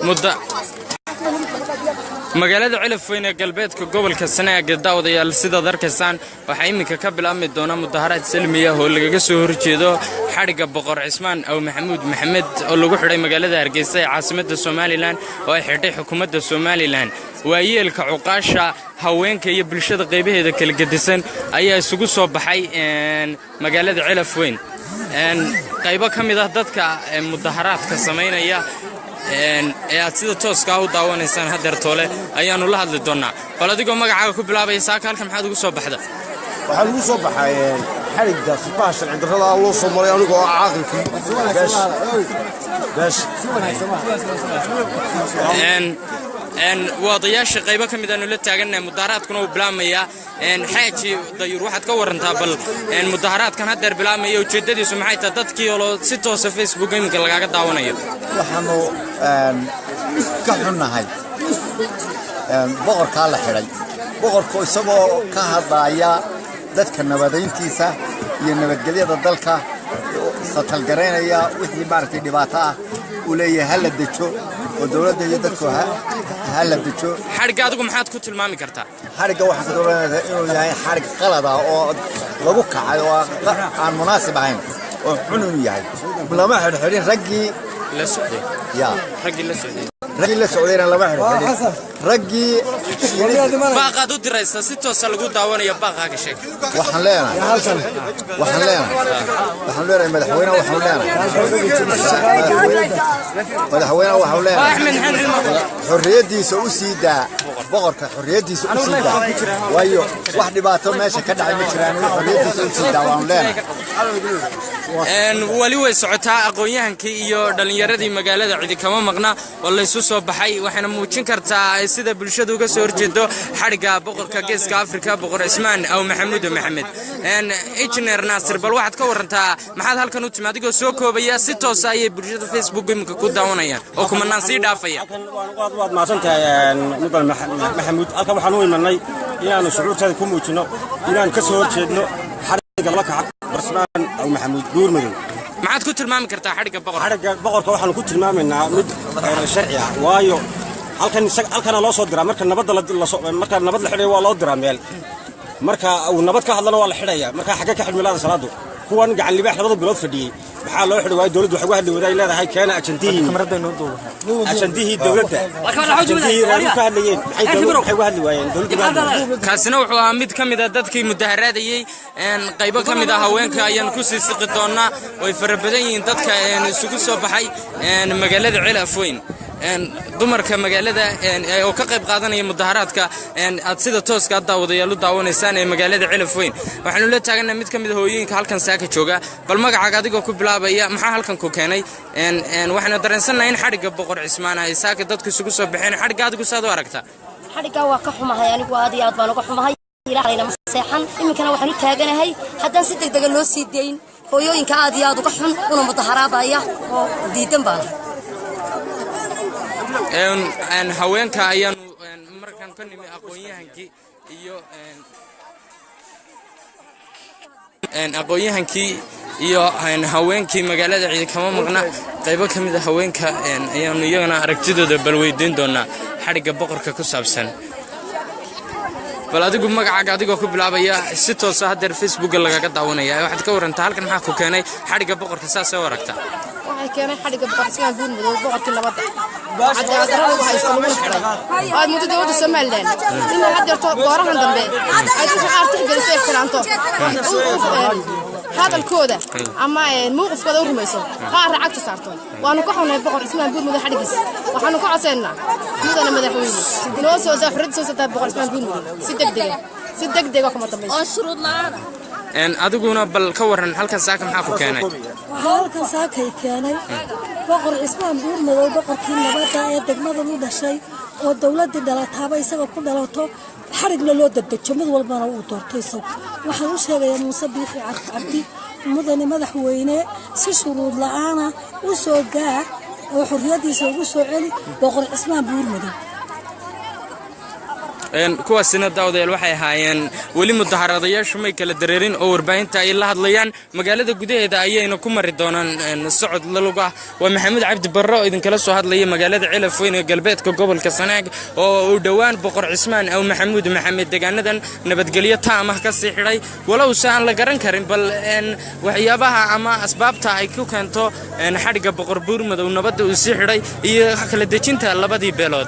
Muddo magaalada Celafweyn ee galbeedka gobolka Sanaag, daawadayaal, sidaad arkaysaan waxaa iminka ka bilaabmi doona mudaharaad salmi ah oo lagaga soo horjeedo xadhigga Boqor Cismaan Aw Maxamuud Maxamed oo lagu xidhay magaalada Hargeysa ee caasimadda Somaliland oo ay xidhay xukuumadda Somaliland. Waayeelka, cuqaasha, haweenka iyo bulshada qaybaheeda kala gedisan ayaa isugu soo baxay magaalada Celafweyn. Qaybo ka mid ah dadka mudaharaadka samaynaya ee aad sida tooska ah u daawanaysaan hadeer toole ayaannu la hadli doonnaa. Bal adigoo magacaaga ku bilaabaya, saaka halkan maxaad ugu soo baxda? Waxaan ugu soo baxay xadhigga sifaha sharci darrada loo soo maray, anigoo ah caaqilkii beesh. Wadayaasha qaybo ka mid aanu la taagannahay, mudaharaadkuna uu bilaabmayaa. Xaaji Dayuur, waxaad ka warantaa bal mudaharaadkan haddeer bilaabmaya ujeeddadiisu maxay tahay, dadkii oo si toosa Facebook iminka lagaaga daawanayo? Waxaanu ka xunnahay boqorkaa la xidhay, boqorku isagoo ka hadlaaya dadka nabadayntiisa iyo nabadgelyada dalka, satalgaraynaya wixii maaragtay dhibaato ah uu leeyahay ha la dejo oo dowladda iyo dadku ha la dejo. Xadhigga adigu maxaad ku tilmaami kartaa? Xadhigga waxaan ku tilmaamaya inuu yahay xadhig qalad ah oo lagu kacay oo aan munaasib ahayn oo xun inuu yahay. Lama xidhxidhin raggii la socday. Ya. Raggii la socday. Raggii la socdayna lama xidhxidhin raggii. Baaqaad u diraysa, si toosa lagu daawanayo, baaqaaga sheeg. Waxaan leenahay madaxweynaha, waxaan leenahay madaxweynaha, waxaan leenahay Axmed Maxamed Cilmi. Xorriyaddiisa u sii daa boqorka, xorriyaddiisa u sii daa, waayo wax dhibaato meesha ka dhacay ma jiraan. Xorriyaddiisa u sii daa waanu leenahay. Weli way socotaa. Aqoon-yahankii iyo dhallinyaradii magaalada cidi kama maqna oo laysu soo baxay, waxayna muujin kartaa sida bulshadu uga soo horjeedo xadhigga boqorka Geeska Afrika, Boqor Cismaan Aw Maxamuud Maxamed. Injineer Naasir, bal waxaad ka warantaa maxaad halkan u timi, adigoo soo koobaya. Si toosa ayay bulshada Facebook iminka ku daawanayaan oo kumanaan sii dhaafaya. Waad mahadsantahay, mudan Maxamuud. Halkan waxaan u imanay inaannu shucuurteeda ku muujinno inaannu ka soo horjeedno xadhigga lala kaca Cismaan Aw Maxamuud Buurmadow. Maxaad ku tilmaami kartaa xadhigga boqorka? Xadhigga boqorka waxaanu ku tilmaamaynaa mid sharci ah, waayo halkan halkana loo soo diraa marka nabadda, marka nabad la xidhayo waa loo diraa meel, marka uu nabad ka hadlana waa la xidhaya. Marka xagge ka xidhmilaada salaadu? Kuwan Gacan Libaax 2da bilood fadhiyey maxaa loo xidhi waayo? Dowladdu waxay uga hadli waday leedahay keena ajandihii dowladda, ajandihii reeru ka hadlayeen. Maxay dowladdu maxay uga hadli waayeen dowladdu uga hadli waayeen? Kaasina wuxuu ahaa mid ka mid a dadkii mudaharaadayey. Qaybo ka mid ah haweenka ayaan ku sii siqi doonaa. Way fara badan yihiin dadka isugu soo baxay magaalada Ceel Afweyn, dumarka magaalada oo ka qayb qaadanaya mudaharaadka aad sida tooska daawadayaal u daawanaysaan ee magaalada Celafweyn. Waxaanu la taagannahay mid ka mid a hooyooyinka halkan saaka jooga. Bal magacaaga adigoo ku bilaabaya, maxaa halkan ku keenay? Waxaanu dareensannahay in xadhigga Boqor Cismaan ay saaka dadku isugu soo baxeen. Xadhigga adigu saad u aragtaa? Xadhiggaa waa ka xumahay anigu, aad iyo aad baan uga xumahay. Ilaahayna ma seexan. Iminkana waxaan u taaganahay haddaan si degdega loo sii dayn hooyooyinka aad iyo aad uga xun una mudaharaadaya oo diidan baana. Haweenka ayaanu markaan ka nimi aqoon-yahankii iyo haweenkii magaalada cidi kama maqna. Qaybo ka mid a haweenka ayaanu iyagana aragtidooda bal weydiin doonaa xadhigga boqorka ku saabsan. Bal adigu magacaaga adigoo ku bilaabaya, si toosa haddeer Facebooka lagaga daawanaya, waxaad ka warantaa halkan maxaa ku keenay, xadhigga boqorka saasay u aragtaa? Waxay keenay xadhigga Boqor Cismaan Buurmadow, boqorkii nabadda, cadaalad lagu haysto laguna xidhay oo aad muddo dowladda Somaliland inay haddeerto goorahan dambe ay dadka qaar tixgeliso, ixtiraamto hadalkooda ama mowqifkooda u rumayso, qaarra cagta saarto. Waanu ka xunay Boqor Cismaan Buurmadow xadhiggiis. Waxaanu ka codsaynaa mudana madaxweyne noo soo daa xorriyadda, soo sataa Boqor Cismaan Buurmadow si degdega, si degdega kuma dambayso. Adiguna bal ka waran halkan saaka maxaa ku keenay? Waxaa halkan saakay keenay Boqor Cismaan Buurmadow, boqorkii nabadda ee degmadan u dhashay oo dowladdii dhalataaba isaga ku dhalato, xarigna loo dedejo, mid walbana uu doorto isagu. Waxaan u sheegayaa Muuse Biixi Cabdi, mudane madaxweyne, si shuruud la-aana u soo gaa oo xorriyaddiisa ugu soo celi Boqor Cismaan Buurmadow. Kuwaasina daawadayaal waxay ahaayeen weli mudaharadayaashu may kala dareerin oo warbaahinta ay la hadlayaan. Magaalada gudaheeda ayayna ku mari doonaan socod lalug ah. Waa Maxamuud Cabdi Barre oo idinkala soo hadlaya magaalada Celaf Weyn ee galbeedka gobolka Sanaag, oo uu dhowaan Boqor Cismaan Aw Maxamuud Maxamed deegaanadan nabadgelyo taam ah ka sii xidhay, walowse aan la garan karin bal waxyaabaha ama asbaabta ay ku keento xadhigga Boqor Buurmadow, nabadda uu sii xidhay iyo kala dejinta labadii beelood.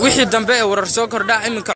Wixii dambe ee warar soo kordha iminka.